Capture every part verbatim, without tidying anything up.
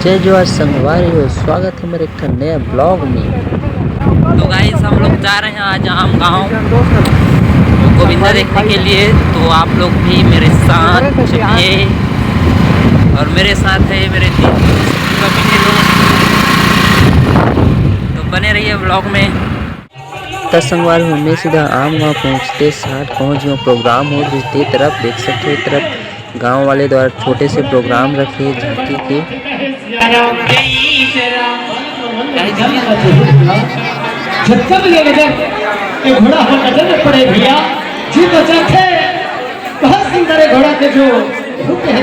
जय जोहार संगवारी हो, स्वागत है मेरे एक ठन नया ब्लॉग में। तो गाइस, हम लोग जा रहे हैं आज आम गाँव गोविंदा देखने के लिए। तो आप लोग भी मेरे साथ चलिए। और मेरे साथ है मेरे तीन दोस्त, तो बने रहिए ब्लॉग में। त संगवारी हो, मैं सीधा आम गाँव पहुँचते साथ पहुँच गया। प्रोग्राम हो रही ते तरफ देख सकते हो, तरफ गांव वाले द्वारा छोटे से प्रोग्राम रखे झांकी के। जब ले नजर के घोड़ा हो नजर में पड़े भैया, जी तो चाहे बहुत सुंदर है घोड़ा के जो रूप है।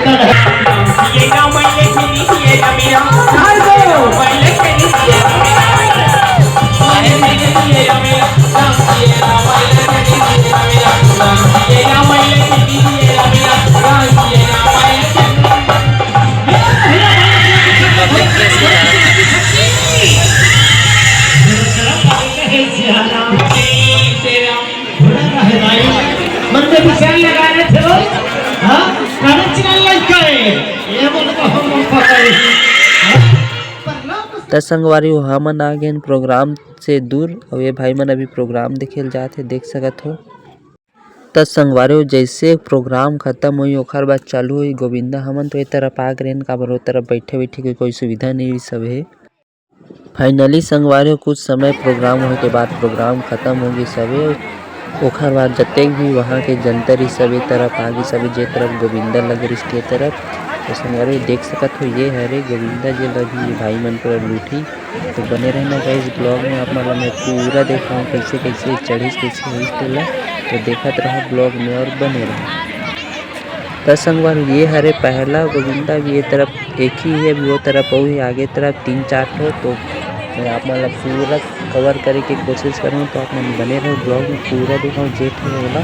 मन में विचार लगा रहे थे लोग, हाँ? कारण चिल्लाने लग गए। ये बोल तो हम लोग पकड़। त संगवारी हो, हमन आ गए प्रोग्राम से दूर। अब ये भाई मन अभी प्रोग्राम देखे ल जात हे, देख सकत हो। त संगवारी हो, जैसे प्रोग्राम खत्म होई, ओखर बाद चालू होई गोविंदा। हमन तो ए तरफ आ गए, काबर ओ तरफ बैठे बैठे कोई, कोई सुविधा नहीं हुई, सब है। फाइनली संगवारी हो, कुछ समय प्रोग्राम होए के बाद प्रोग्राम खत्म हो गई सबे। ओखर बाद जतेक भी वहाँ के जनता रही, सबे तरफ आ गई, सबे जे तरफ गोविंदा लगे रही, के तरफ। तो संगवारी हो, देख सकत हो, ये हरे गोविंदा, जे लगी ये भाई मन पूरा लूटी। तो बने रहना गाइस ब्लॉग में, आप मन ला मैं पूरा देखाऊँ कैसे कैसे चढ़िस, कैसे होइस तेला। तो देखत रहो ब्लॉग में और बने रहो। त संगवारी हो, ये हरे पहला गोविंदा, अभी ये तरफ एक ही है, अभी वो तरफ अउ है, आगे तरफ तीन चार ठो। तो मैं आप मन ला पूरा कवर करे के कोशिश करूँ, तो आप मन बने रहो ब्लॉग में, पूरा दिखाऊँ जे ठो होला।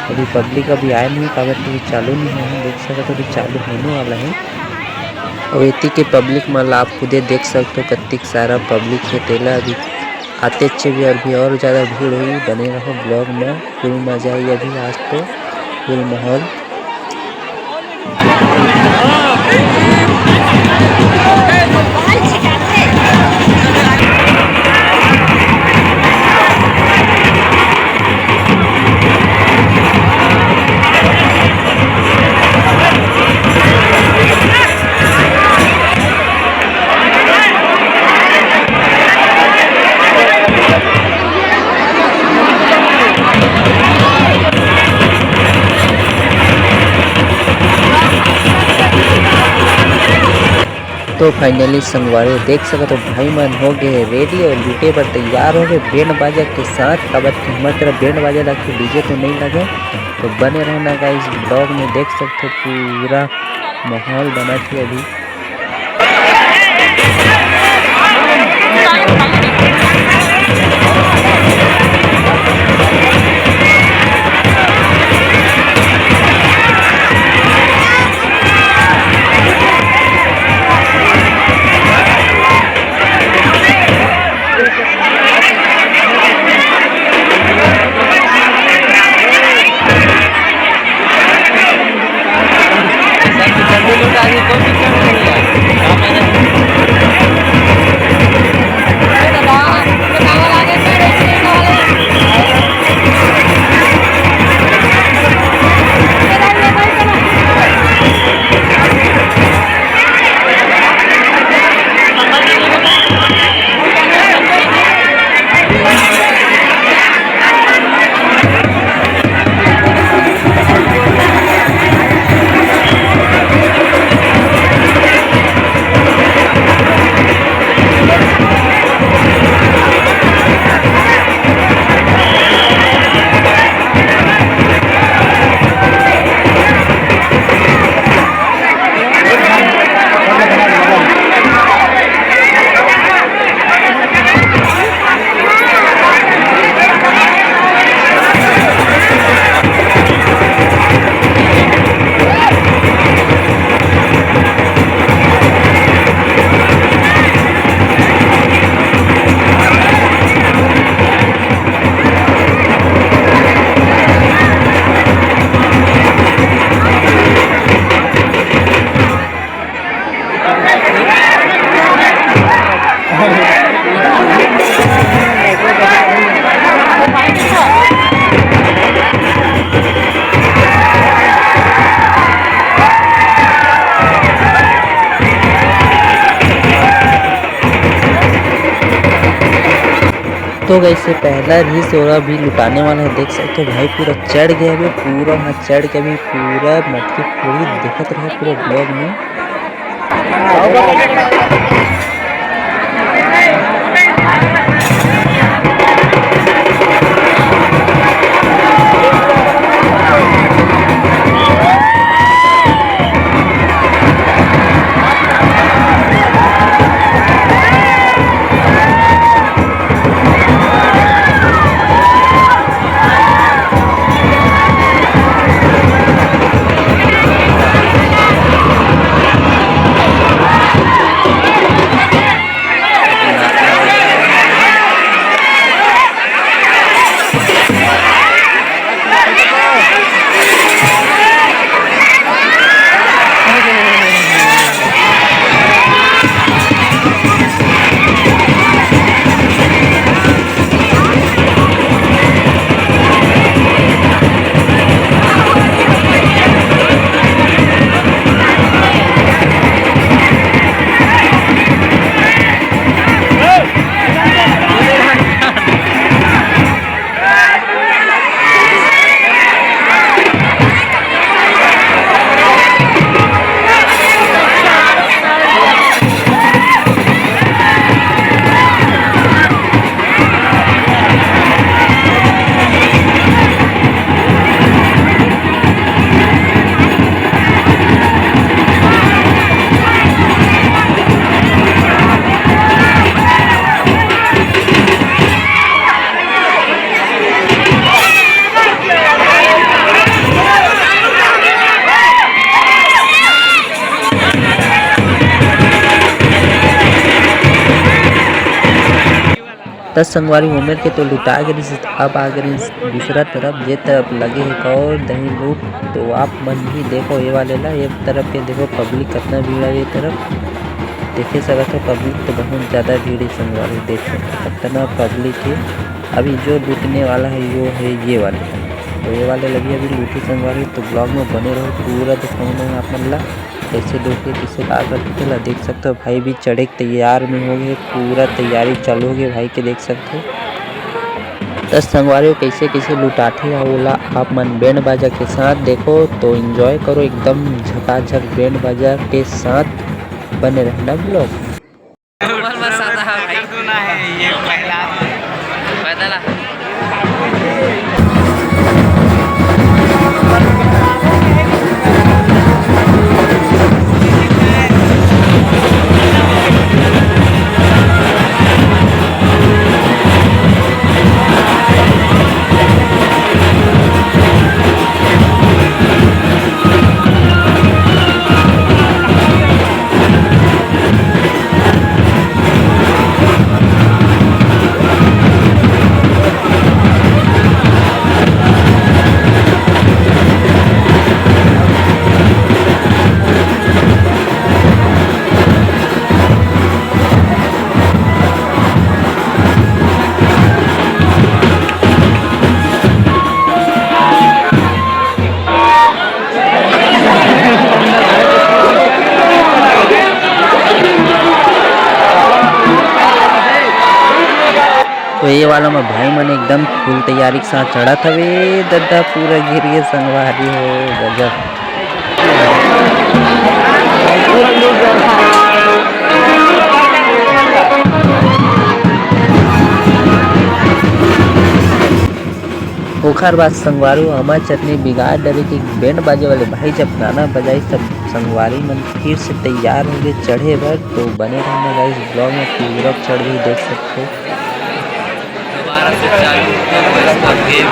अभी पब्लिक अभी आए नहीं, काबर कि अभी चालू नहीं हुआ है, देख सकत हो अभी चालू होने वाला है। और एती के पब्लिक मन ला आप खुदे देख सकते हो, कतिक सारा पब्लिक है तेला अभी आते अच्छे भी, और भी और ज़्यादा भीड़ होई। बने रहो ब्लॉग में, फुल मज़ा आई अभी आज तो, फुल माहौल। तो फाइनली संगवारी हो, देख सकत हो, भाई मन हो गए रेडी और लूटे बर तैयार हो गए बैंड बाजा के साथ। काबर कि हमर तरफ बैंड बाजा लगथे, डीजे तो नहीं लगे। तो बने रहना गाइस ब्लॉग में, देख सकते हो पूरा माहौल बना थे अभी। तो guys, ये पहला रिस ओला भी लुटाने वाला है। देख सकते हो भाई, पूरा चढ़ गया अभी, पूरा वहाँ चढ़ के अभी पूरा मटकी पूरी देखत रहे पूरा vlog में। त संगवारी, ओमेर के तो लुटा गे रिहिस, अब आ गे रिहिस दूसरा तरफ, जे तरफ लगे हे कौर दही लूट। तो आप मन भी देखो ये वाले ला, ये तरफ के देखो पब्लिक कितना भीड़ है ये तरफ। देखे सकत हो पब्लिक तो बहुत ज़्यादा भीड़ है संगवारी, देख सकते हो कितना पब्लिक है। अभी जो लूटने वाला है वो है ये वाले, तो ये वाले लगी अभी लूटी संगवारी। तो vlog में बने रहो, पूरा दिखाऊंगा मैं आप मन ला कैसे लूटे, कैसे का करते ला। देख सकते हो भाई भी चढ़े के तैयार में हो गए, पूरा तैयारी चालू हो गई भाई के, देख सकते हो। त संगवारी हो, कैसे कैसे लुटाथे हा ओला आप मन बैंड बाजा के साथ देखो, तो एंजॉय करो एकदम झकाझक बैंड बाजा के साथ। बने रहना vlog में। ऊपर बस आता है भाई। कर दो ना है ये पहला। पैदल आ। तो ये वाला में भाई मन एकदम full तैयारी के साथ चढ़त हवे। दद्दा पूरा गिर गे संगवारी हो, गजब। ओखर बाद संगवारी हो, अमर चटनी बिगाड़ डरे कि बैंड बाजे वाले भाई जब गाना बजाई, तब संगवारी मन फिर से तैयार हो गए चढ़े बर। तो बने रहना guys vlog में, पूरा चढ़ भी देख सकते हो। दोबारा से चालू हो गया इसका game।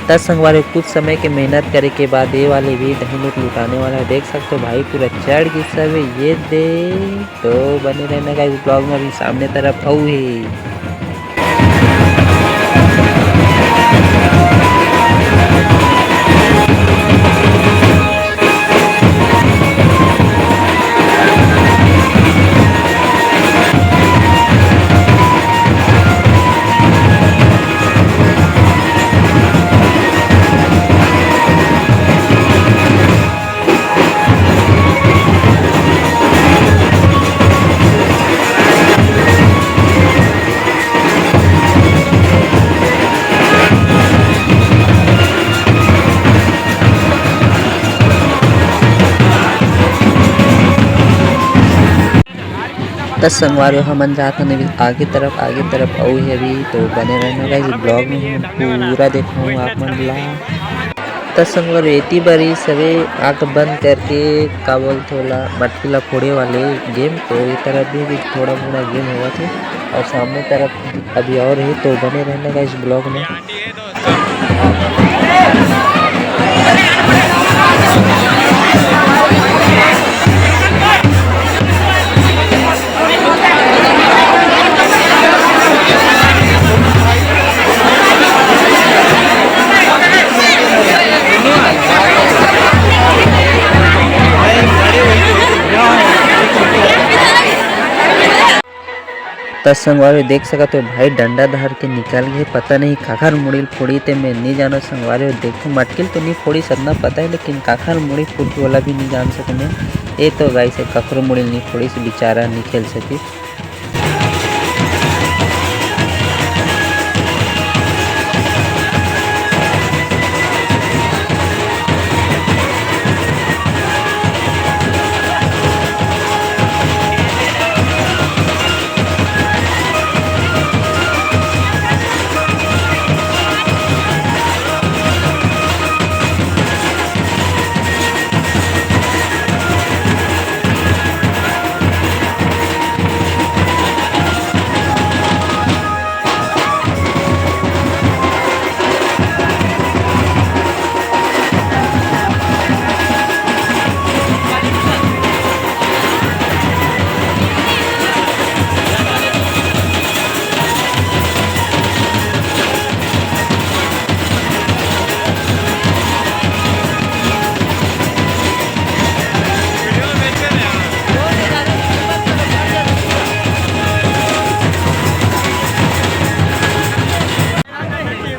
त संगवारी, कुछ समय के मेहनत करे के बाद ये वाले भी दही लूट लुटाने वाला है। देख सकते हो भाई, पूरा चढ़ गिस हवे ये दे। तो बने रहना गाइस ब्लॉग में, अभी सामने तरफ अउ है। त संगवारी हो, हमन जात हन अभी आगे तरफ, आगे तरफ अउ हे अभी, तो बने रहना गाइस ब्लॉग में, हम पूरा देखाहूँ आप मन ला। त संगवारी हो, एती बरी सभी आँख बंद करके, का बोलथे ओला, मटकी ला फोड़े वाले गेम, तो ये तरफ भी, भी थोड़ा मोड़ा गेम होवत हे और सामने तरफ अभी और हे, तो बने रहना गाइस ब्लॉग में। त संगवारी हो, देख सकत हो भाई डंडा धर के निकल गे, पता नहीं काखर मुड़ी ल फोड़ी ते मैं नहीं जानो संगवारी हो। देखो मटकी ल तो नहीं फोड़ी सतना पता है, लेकिन काखर मुड़ी फूटी वाला भी नहीं जान सकने। ये तो गाइस है, काखर मुड़ी ल नहीं फोड़ी से बेचारा नहीं खेल सके।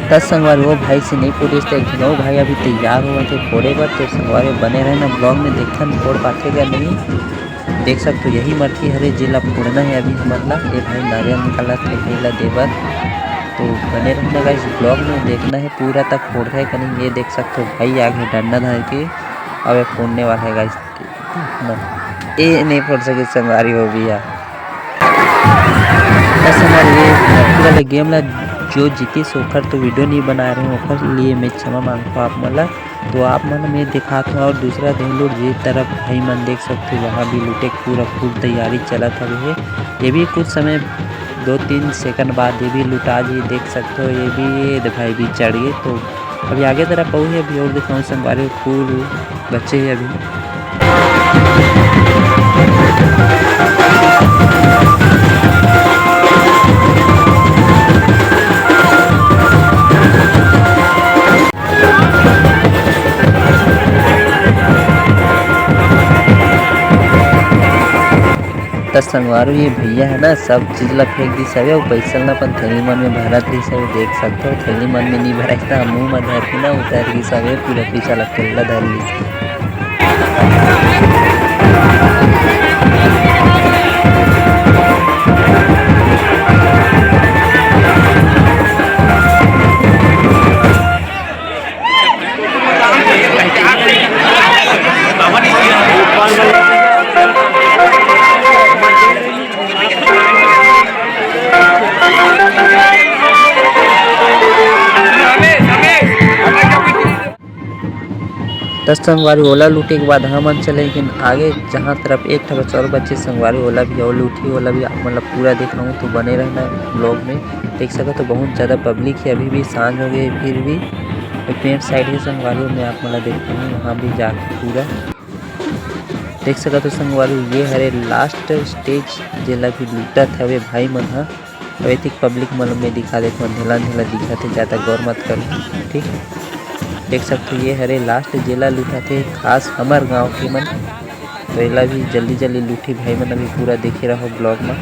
त संगवारी हो, भाई से नहीं पूछिस, तो एक झन अउ भाई अभी तैयार होवत हे फोड़े बर। तो संगवारी हो, बने रहे ना ब्लॉग में, देखथन फोड़ पाथे का नहीं। देख सकते हो, यही मटकी हरे, जेला फोड़ना है अभी हमन ला। ये भाई नारियल निकालत हे, तेला देबर। तो बने रहना गाइस ब्लॉग में, देखना है पूरा तक फोड़ता है कि नहीं। ये देख सकते हो, भाई आगे डंडा धर के, अब ये फोड़ने वाला है गाइस। ना, ये नहीं फोड़ सके संगवारी हो भैया। बस हमारे ये पूरा गेम ला जो जीतिस ओकर तो वीडियो नहीं बना रहे हूँ, ओकर लिए मैं क्षमा मांगता हूँ आप मन ला। तो आप मन मैं दिखात हूँ और दूसरा देख लो, ये तरफ भाई मन देख सकते हो, वहाँ भी लूटे के पूरा फुल तैयारी चलत हवे हे। ये भी कुछ समय दो तीन सेकंड बाद ये भी लुटा जी, देख सकते हो। ये भी, ये दे भाई भी चढ़ गए। तो अभी आगे तरफ अउ हे, अभी और दिखाऊँ संगवारी, फुल बचे हे अभी। त संगवारी हो, ये भैया है ना, सब चीज ला फेंक दिस हवे, अउ पैसा ला अपन थैली मन में भरत दिस हवे। देख सकथो, थैली मन में नहीं भराइस, त मुंह में धर के ना उतर दिस हवे, पूरा पैसा ला खुल्ला धर लिस। त संगवारी, ओला लूटे के बाद हमन चले गेन आगे, जहाँ तरफ एक ठो बस और बचे संगवारी, ओला भी और लूटी, ओला भी आप मन ला पूरा देखाऊँ, तो बने रहना ब्लॉग में। देख सकत हो, बहुत ज़्यादा पब्लिक है, अभी भी सांझ हो गए, फिर भी पेड़ side ही संगवारी हो, मैं आप मन ला देखाहूँ, वहाँ भी जाके पूरा देख सकत हो संगवारी हो। ये हरे last stage, जेला भी लूटत हवे भाई मन ह। तो एतिक public मन में दिखा देत हो, अंधेला अंधेला दिखत हे, ज़्यादा गौर मत करो, ठीक। देख सकते हो, ये हरे last जेला लूटत हे खास हमर गांव के मन। तो एला भी जल्दी जल्दी लूटी भाई मन, अभी पूरा देखे रहो vlog में।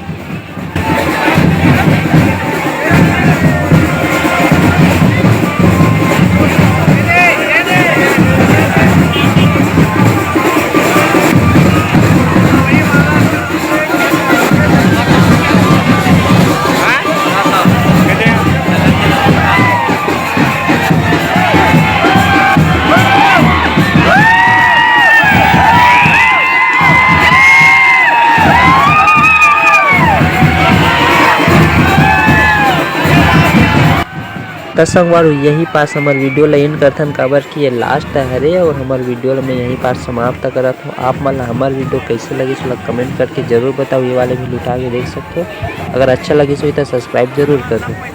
त संगवारी हो, यही पास हमर video ला end करथन, काबर कि ये last हरे और हमर video ला मैं यही पास समाप्त करत हूँ। आप मन ला हमर video कैसे लगिस, ओला comment करके जरूर बताओ। ये वाले भी लुटा के देख सकते हो, अगर अच्छा लगिस होही त subscribe जरूर कर दो।